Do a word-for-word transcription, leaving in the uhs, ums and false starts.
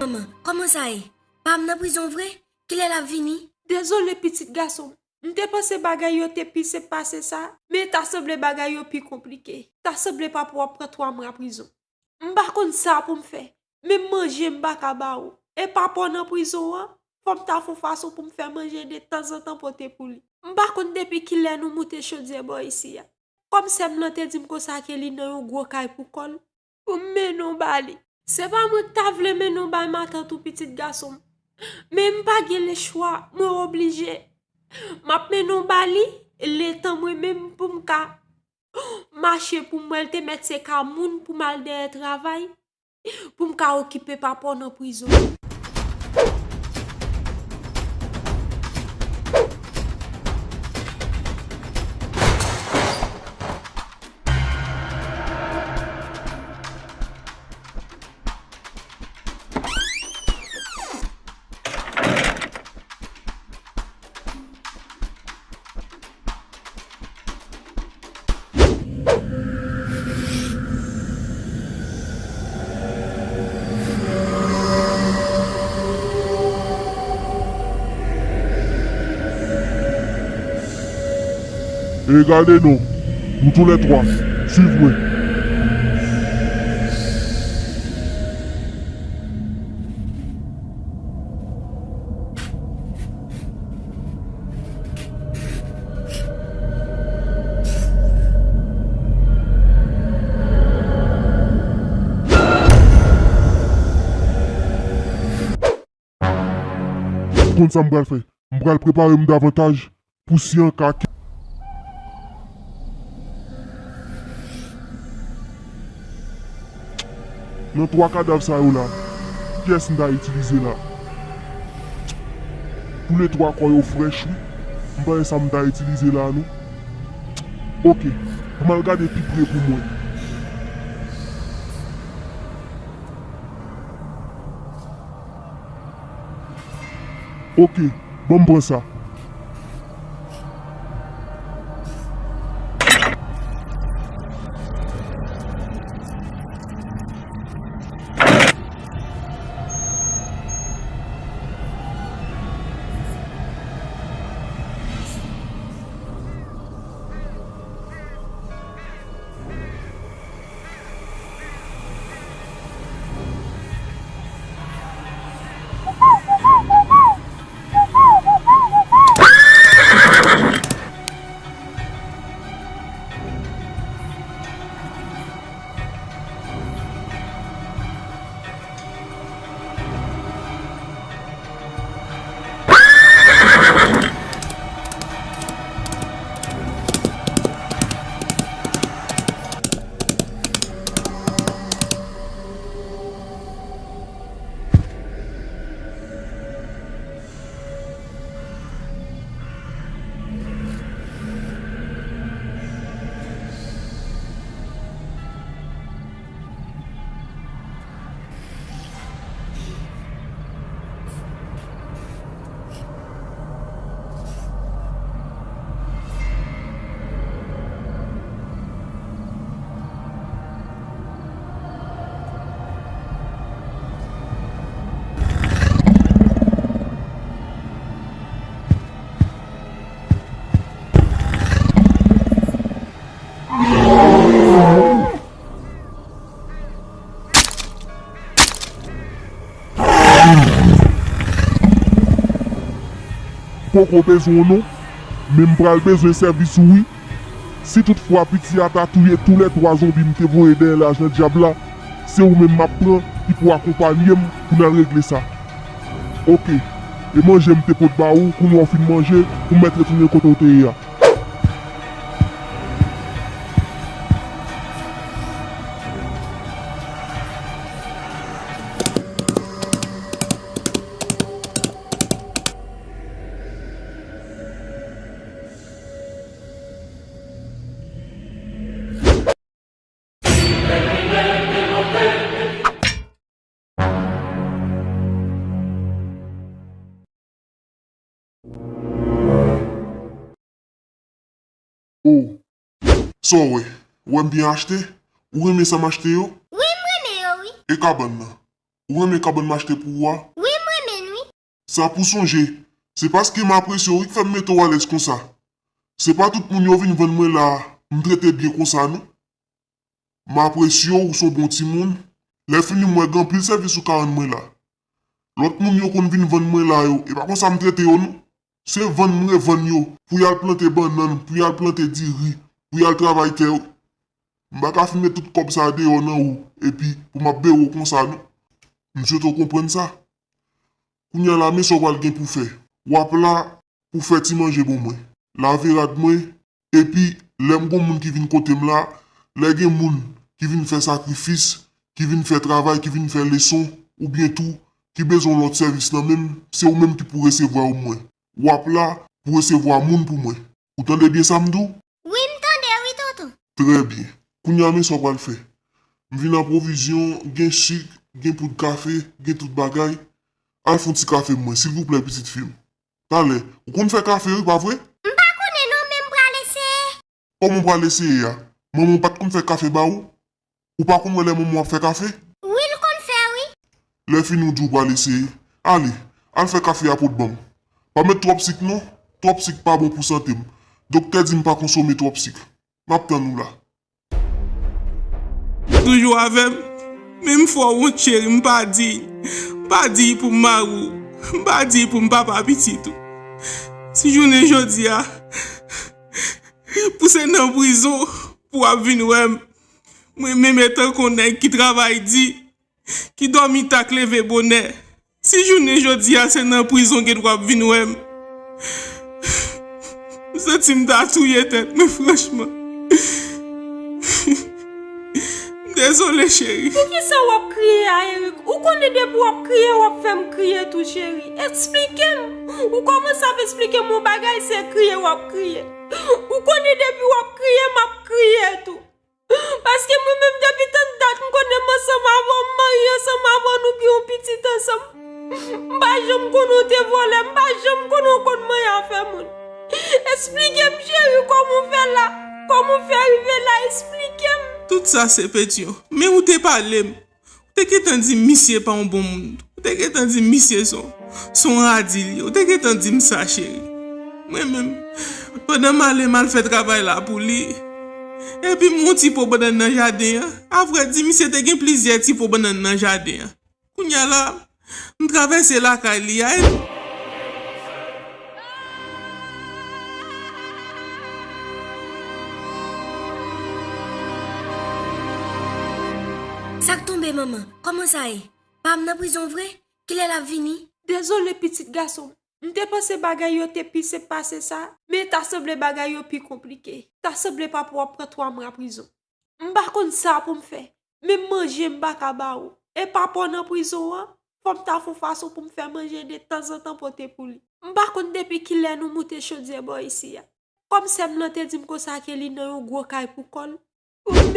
Manman, kòman sa ye? Pa m nan prizon vre? Kilè l ap vini? Dezole, pitit gason m. M te panse bagay yo te pi senp pase sa, men ta sanble bagay yo pi konplike. Ta sanble papa w ap pran twa mwa prizon. M pa konn sa pou m fè. Menm manje m pa ka ba ou. E papa w nan prizon an, fò m ta fè yon fason pou m fè manje de tanzantan pote pou li. M pa konn depi kilè nou moute chodyè bò isi a. Kòm sè m nan te di m konsa ke li nan yon gwo kay pou kò l, pou m mennen w ba li. Se pa mwen k ta vle mennen w bay matant ou, pitit gason m. Men m pa gen lechwa, mwen oblije. M ap mennen w ba li, letan mwen menm pou m ka mache pou m wè l te mèt se ka moun pou m al dèyè travay, pou m ka okipe papa w nan prizon. E gade non, nou toulètwa, swiv mwen. Ou konn sa m pral fè? M pral prepare m davantaj pou si an ka ke. Nan twa kadav sa yo la, kiyès m ta itilize la? Toulètwa kò yo frèch wi. M pa wè sa m ta itilize la non. Oke, m al gade pi pre pou mwen. Oke, ban m pran sa. Poko bezwen w non, men m pral bezwen sèvis ou wi. Si toutfwa piti a ta touye toulètwa zonbi m te voye dèyè lajan dyab la, se ou menm m ap pran ki pou akonpanye m pou n al regle sa. Oke, e manje m te pot ba ou, kounye a w fin manje, ou mèt retounen kote w te ye a. O. Sa w wè? Ou wè m byen achte? Ou renmen sa m achte yo? Wi, m renmen yo, wi. E kabann nan? Ou renmen kabann m achte pou ou a? Wi, m renmen l, wi. Sa pou sonje, se paske m apresye w wi k fè m mete w alèz konsa. Se pa tout moun yo vin vann mwen la a, m trete byen konsa, non. M apresye w, ou se yon bon timoun. Lè fini, m wè gen anpil sèvis ou ka rann mwen la. Lòt moun yo konn vin vann mwen la yo, e pa konsa m trete yo, non. Se vann m revann yo, pou y al plante bannann, pou y al plante diri, pou y al travay tè yo. M pa ka fin met tout kòb sa a deyò nan ou, epi pou m ap bere w konsa, non. M swete w konprann sa. Kounye a la, men sa w pral gen pou fè. W ap la pou fè ti manje pou mwen, lave rad mwen, epi lè m gon moun ki vin kote m la, lè gen moun ki vin fè sakrifis, ki vin fè travay, ki vin fè leson, oubyen tou, ki bezwen yon lòt sèvis nan men m, se ou menm ki pou resevwa yo mwen. W ap la pou resevwa moun pou mwen. Ou tande byen sa m di w? Wi, m tande wi, tonton. Trè byen. Kounye a, men sa w pral fè. M vin an pwovizyon, gen sik, gen poud kafe, gen tout bagay. Al fè yon ti kafe pou mwen, silvouplè, pitit fi m. Talè, ou konn fè kafe, wi, pa vre? M pa konnen non, men m pral eseye. Kòman w pral eseye a? Manman w pa t konn fè kafe ba ou? Ou pa konn wè lè manman w ap fè kafe? Wi, l konn fè, wi. Lè fini, w di w pral eseye. Ale, al fè kafe a pou w t ban m. Pa met twòp sik, non. Twòp sik pa bon pou sante m. Doktè di m pa konsome twòp sik. M ap tann ou la. Toujou avè m. Men m fè w wont, cheri, m pa diy. M pa diy pou m mari w. M pa diy pou m papa pitit ou. Si jounen jodi a, pou se nan prizon pou w ap vin wè m, mwen menm etan k on nèg ki travay di, ki dòmi ta, k leve bonè. Si jounen jodi a se nan prizon gen dwa ap vin wè m. M santi m ta touye tèt mwen, franchman. M dezole, cheri. Poukisa w ap kriye a, Eric? Ou konnen depi w ap kriye, w ap fè m kriye tou, cheri. Eksplike m. Ou kòmanse ap eksplike m yon bagay, se kriye w ap kriye. Ou konnen depi w ap kriye, m ap kriye tou. Paske mwen menm depi tann dat m konnen m ansanm avè w, m marye ansanm avè w, nou gen yon pitit ansanm. M pa janm konnen w te vòlè, m pa janm konnen w konn manyen afè moun. Eksplike m, cheri, kòman w fè la? Kòman w fè rive la? Eksplike m. Tout sa se Petyon. Men ou te pale m. Ou te gentan di m misye pa yon bon moun. Ou te gentan di m misye se yon, se yon radi li ye. Ou te gentan di m sa, cheri. Mwen menm, pandan m ale, m al fè travay la pou li. Epi m wè yon ti po bannann nan jaden an. Avrèdi, misye te gen plizyè ti po bannann nan jaden an. Kounye a la, m travèse lakay li a, epi Sa k tonbe, manman? Kòman sa ye? Pa m nan prizon vre? Kilè l ap vini? Dezole, pitit gason m. M te panse bagay yo te pi senp pase sa, men ta sanble bagay yo pi konplike. Ta sanble papa w ap pran twa mwa prizon. M pa konn sa pou m fè. Menm manje m pa ka ba ou. E papa w nan prizon an, fò m ta fè yon fason pou m fè manje detanzantan pote pou li. M pa konn depi kilè nou moute chodyè bò isi a. Kòm sè m nan te di m konsa ke li nan yon gwo kay pou kò l. Ou menm